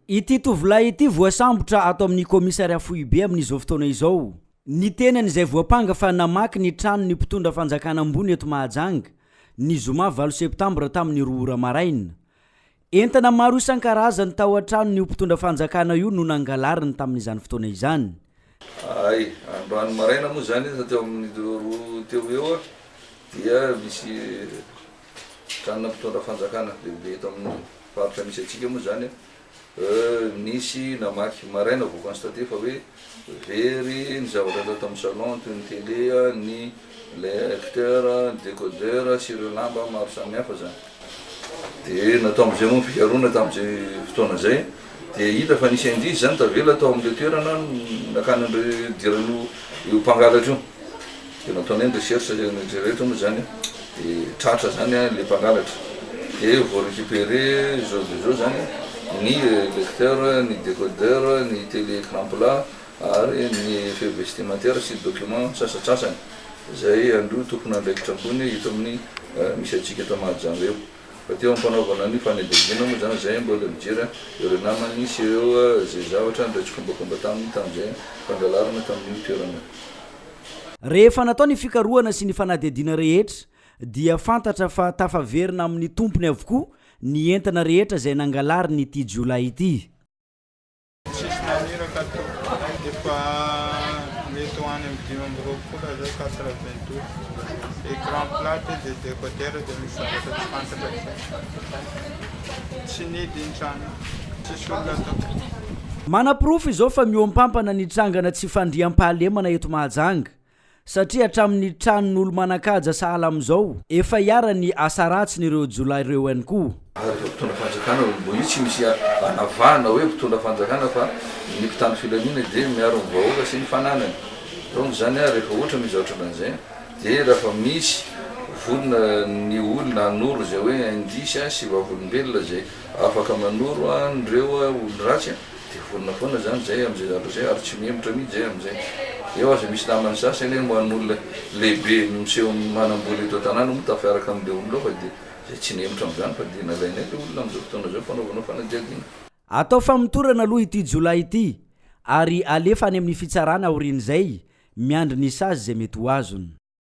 Ity tovolahy ity voasambotra ato amin'ny kaomisaria foibe amin'izao fotoana izao. Ny tenany izay voampanga fa namaky ny tranon'ny mpitondra fanjakana ambony eto Mahajanga, ny zoma valo septambra tamin'ny roa ora maraina. Entana maro isan-karazany tao an-tranon'io mpitondra fanjakana io no nangalariny tamin'izany fotoana izany. Hay, androany maraina moa izany teo amin'ny roa teo ho eo dia misy tranona mpitondra fanjakana lehibe eto amin'ny faritra misy antsika moa izany Nisy namaky maraina vao constater fa hoe very ny zavatra tato amin'ny salon toy ny télé, ny lecteur, ny décodeur sy ireo lamba maro samihafa zany. Dia natao amin'izay moa ny fikarohana tamin'izay fotoana izay dia hita fa nisy indice zany tavela tao amin'ilay toerana nakany an'ireo idiran'io io mpangalatra io. Dia nataonay ny recherche rehetra rehetra moa zany dia tratra zany le mpangalatra dia vao récupérer zao dia zao zany ny lecteur, ny décodeur, ny télé écran plat ary ny feuille vestimentaire sy document sasantsasany izay an'ireo tompon'andraikitra ambony eto amin'ny misy antsika eto Mahajanga io. Fa teo am-panaovana ny fanadihadiana moa izany izay mbola mijery ireo namany sy ireo izay zavatra niray tsikombakomba taminy tamin'izay fangalarana tamin'io toerana Rehefa natao ny fikarohana sy ny fanadihadiana rehetra dia fantatra fa tafaverina amin'ny tompony avokoa ny entana rehetra izay nangalarin'ity jiolahy ity. Tsisy naniraka tompoko, efa mety ho any amin'ny 25 zay, 82. Écran plat dia décodeur dia misy zavatra tsy fantatra zay. Tsy nidy ny trano, tsisy olona tao. Manaporofo izao fa mihoampampana ny trangana tsy fandriampahalemana eto Mahajanga satria hatramin'ny tranon'olo-manan-kaja sahala amin'izao, efa iharan'ny asa ratsin'ireo jiolahy ireo ihany koa. Ary efa mpitondra fanjakana mbo io tsy misy anavahana hoe mpitondra fanjakana fa ny mpitandro filaminana dia miaro ny vahoaka sy ny fananany. Donc zany rehefa ohatra misy zavatra ohatran'izay dia rehefa misy vonona ny olona hanoro izay hoe indice sy vavolombelona izay afaka manoro an'ireo olon-dratsy dia vonona foana zany zay am'zay zavatra zay ary tsy mihemotra mihitsy zay am'zay. Eo aza misy namany sasany hoe ho an'olona lehibe miseho manam-bola eto an-tanàna moa tafiaraka am'le olona ao fa dia zay tsy nihemotra am'zany fa dia nalainay le olona am'zao fotoana zao fanaovana fanadihadiana. Atao famotorana aloha ity jiolahy ity ary alefa any amin'ny fitsarana aorian'izay, miandry ny sazy izay mety ho azony.